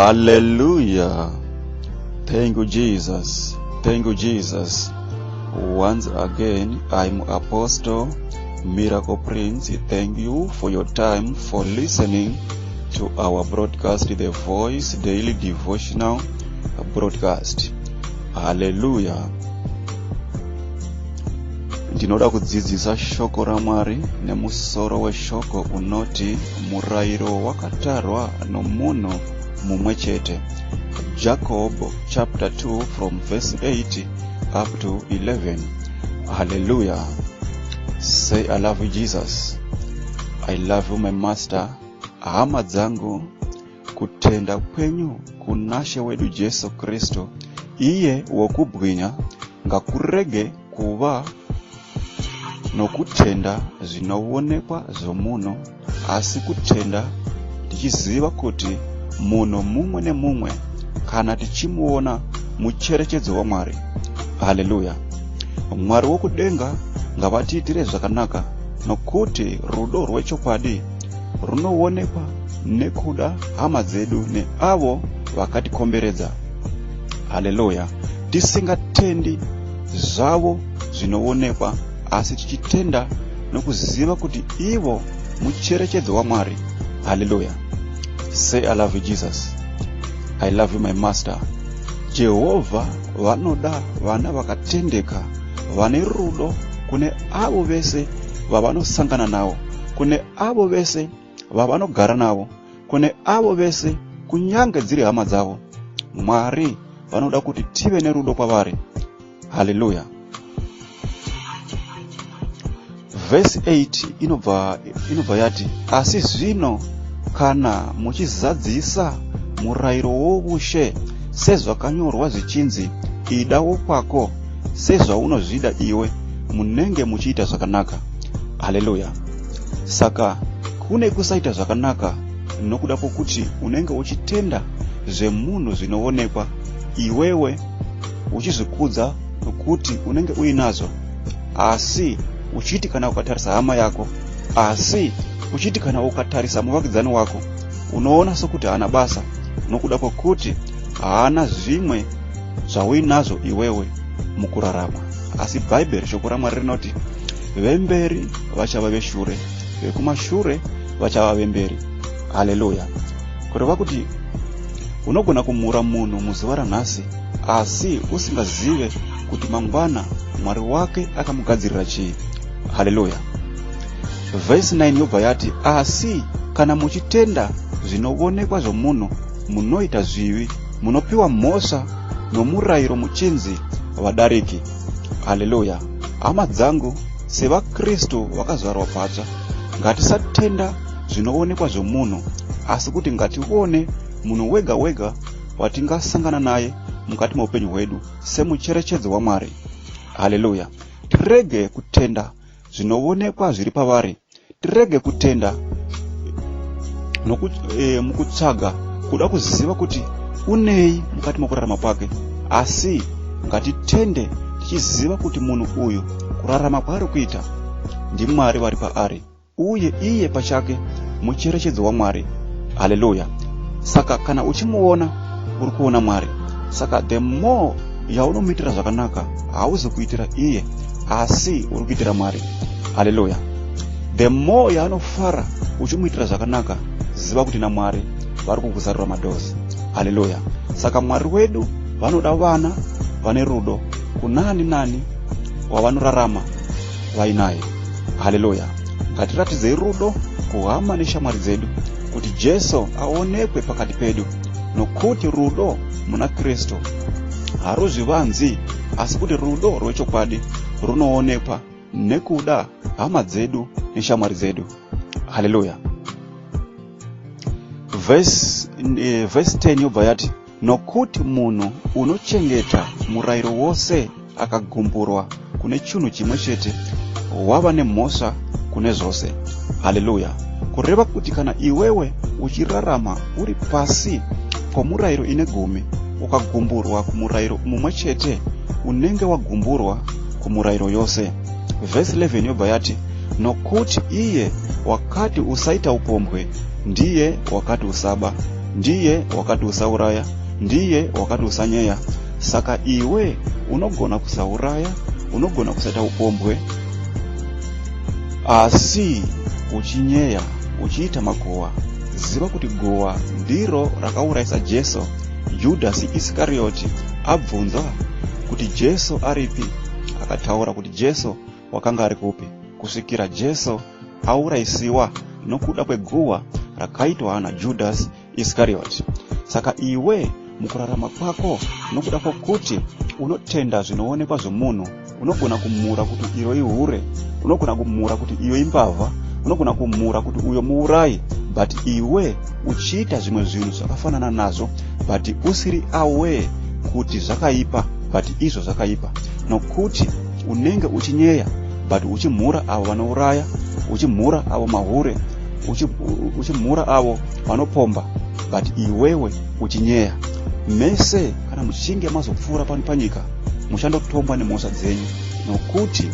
Hallelujah. Thank you, Jesus. Thank you, Jesus. Once again, I'm Apostle Miracle Prince. Thank you for your time for listening to our broadcast, The Voice Daily Devotional Broadcast. Hallelujah. Ndinoda kudzidzisa shoko raMwari nemusoro weshoko unoti murayiro wakatarwa nomunhu mumwe chete. Jacob chapter 2 from verse 8 up to 11. Hallelujah. Say I love you Jesus. I love you my master. Hama dzangu, kutenda kwenyu kunaShe wedu Jesu Kristu, iye wokubwinya, ngakurege kuva nokutenda zvinoonekwa zvomunhu, asi kutenda tichiziva kuti munhu mumwe nemumwe kana tichimuona mucherechedzo waMwari. Haleluya! Mwari wokudenga ngavatiitire zvakanaka, nokuti rudo rwechokwadi runoonekwa nekuda hama dzedu neavo vakatikomberedza. Haleluya! Tisingatendi zvavo zvinoonekwa, asi tichitenda nokuziva kuti ivo mucherechedzo waMwari. Haleluya! Say I love you Jesus. I love you my master. Jehovha vanoda vana vakatendeka vane rudo kune avo vese vavanosangana navo, kune avo vese vavanogara navo, kune avo vese kunyange dziri hama dzavo. Mwari vanoda kuti tive nerudo kwavari. Haleluya. Vhesi 8 inobva inobva yati, asi zvino kana muchizadzisa murayiro wovushe sezvakanyorwa zvichinzi, ida wokwako sezvaunozvida iwe, munenge muchiita zvakanaka. Haleluya. Saka kune kusaita zvakanaka nokuda kwokuti unenge uchitenda zvemunhu zvinoonekwa iwewe uchizvikudza nokuti unenge uinazvo, asi uchiti kana ukatarisa hama yako, asi uchiti kana ukatarisa muvakidzani wako, unoona sokuti haana basa nokuda kwokuti haana zvimwe zvauinazvo iwewe mukurarama. Asi Bhaibheri, shoko raMwari rinoti, vemberi vachava veshure, vekumashure vachava vemberi. Haleluya! Kureva kuti unogona kumhura munhu muzuva ranhasi, asi usingazive kuti mangwana Mwari wake akamugadzirira chii. Haleluya! Vhesi 9 yobva yati, asi kana muchitenda zvinoonekwa zvomunhu, munoita zvivi, munopiwa mhosva nomurayiro muchinzi vadariki. Haleluya! Hama dzangu, sevaKristu vakazvarwa patsva, ngatisatenda zvinoonekwa zvomunhu, asi kuti ngatione munhu wega wega watingasangana naye mukati meupenyu hwedu semucherechedzo waMwari. Haleluya! Tirege kutenda zvinoonekwa zviri pavari, tirege kutenda mukutsvaga kuda kuziva kuti unei mukati mokurarama kwake, asi ngatitende tichiziva kuti munhu uyu kurarama kwaari kuita ndiMwari vari paari, uye iye pachake mucherechedzo waMwari. Haleluya! Saka kana uchimuona uri kuona Mwari. Saka the more yaunomuitira zvakanaka, hauzi kuitira iye, asi uri kuitira Mwari. Haleluya! The more yaanofara uchimuitira zvakanaka, ziva kuti naMwari vari kukuzarura madoors. Haleluya! Saka Mwari wedu vanoda vana vane rudo kunani nani wavanorarama vainaye. Haleluya! Ngatiratidzei rudo kuhama neshamwari dzedu kuti Jesu aonekwe pakati pedu, nokuti rudo muna Kristu haruzvivanzi, asi kuti rudo rwechokwadi runoonekwa nekuda hama dzedu neshamwari dzedu. Haleluya! Vhesi 10 yobva yati, nokuti munhu unochengeta murayiro wose akagumburwa kune chinhu chimwe chete, wava nemhosva kune zvose. Haleluya! Kureva kuti kana iwewe uchirarama uri pasi pomurayiro ine gumi, ukagumburwa kumurayiro mumwe chete, unenge wagumburwa kumurayiro yose. Vhesi 11 yobva yati, nokuti iye wakati usaita upombwe ndiye wakati usaba. Ndiye wakati usauraya, ndiye wakati usanyeya. Saka iwe unogona kusauraya, unogona kusaita upombwe, asi uchinyeya, uchiita makuhwa. Ziva kuti guhwa ndiro rakaurayisa Jesu. Judhasi Isikarioti abvunzwa kuti Jesu aripi, akataura kuti Jesu wakanga ari kupi kusvikira Jesu aurayisiwa nokuda kweguhwa rakaitwa naJudhasi Iskarioti. Saka iwe mukurarama kwako, nokuda kwokuti unotenda zvinoonekwa zvomunhu, unogona kumhura kuti iro ihure, unogona kumhura kuti iyo imbavha, unogona kumhura kuti uyo muurayi, but iwe uchiita zvimwe zvinhu zvakafanana nazvo, but usiri aware kuti zvakaipa, but izvo zvakaipa, nokuti unenge uchinyeya but uchimhura avo vanouraya, uchimhura avo mahure, uchimhura avo vanopomba, but iwewe uchinyeya. Mese kana muchinge mazopfuura pano panyika, muchandotongwa nemhosva dzenyu, nokuti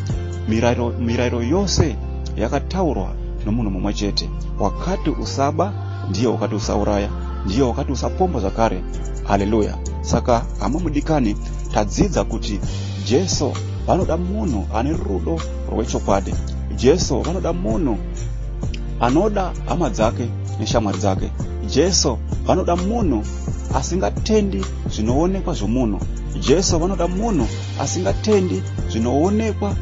mirayiro yose yakataurwa nomunhu mumwe chete. Wakati usaba, ndiye wakati usauraya, ndiye wakati usapomba zvakare. Haleluya! Saka hama mudikani, tadzidza kuti Jesu vanoda munhu ane rudo rwechokwadi. Jesu vanoda munhu anoda hama dzake neshamwari dzake. Jesu vanoda munhu asingatendi zvinoonekwa zvomunhu. Jesu vanoda munhu asingatendi zvinoonekwa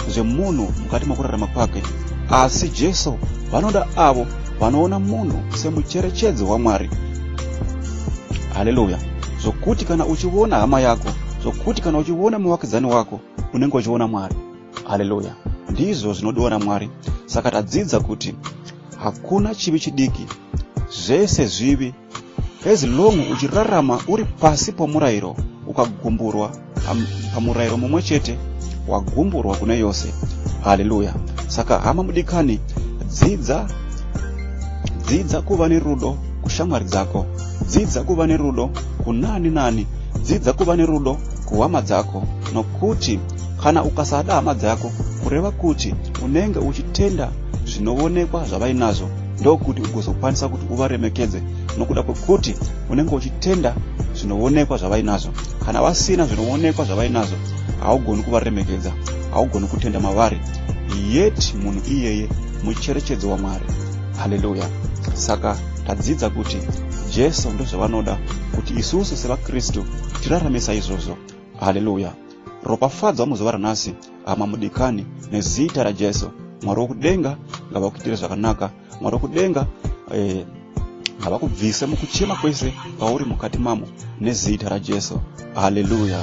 zvemunhu mukati mokurarama kwake. Asi Jesu vanoda avo vanoona munhu semucherechedzo waMwari. Haleluya! Zvokuti kana uchiona hama yako, zvokuti kana uchiona muvakidzani wako, unenge uchiona Mwari. Haleluya! Ndizvo zvinodiwa naMwari. Saka tadzidza kuti hakuna chivi chidiki, zvese zvivi. As long uchirarama uri pasi pomurayiro, ukagumburwa pamurayiro mumwe chete, wagumburwa kune yose. Haleluya! Saka hama mudikani, dzidza kuva nerudo kushamwari dzako, dzidza kuva nerudo kunani nani, dzidza kuva nerudo kuhama dzako, nokuti kana ukasada hama dzako, kureva kuti unenge uchitenda zvinoonekwa zvavainazvo, ndokuti ugozokwanisa kuti uvaremekedze, nokuda kwekuti unenge uchitenda zvinoonekwa zvavainazvo. Kana vasina zvinoonekwa zvavainazvo, haugoni kuvaremekedza, haugoni kutenda mavari. Yet munhu iyeye mucherechedzo waMwari. Haleluya! Saka tadzidza kuti Jesu ndozvavanoda kuti isusu sevaKristu tirarame saizvozvo. Haleluya! Ropafadzwa muzuva ranhasi, hama mudikani, nezita raJesu. Mwari wokudenga ngavakuitire zvakanaka. Mwari wokudenga ngavakubvise mukuchema kwese kwauri mukati mamo, nezita raJesu. Haleluya!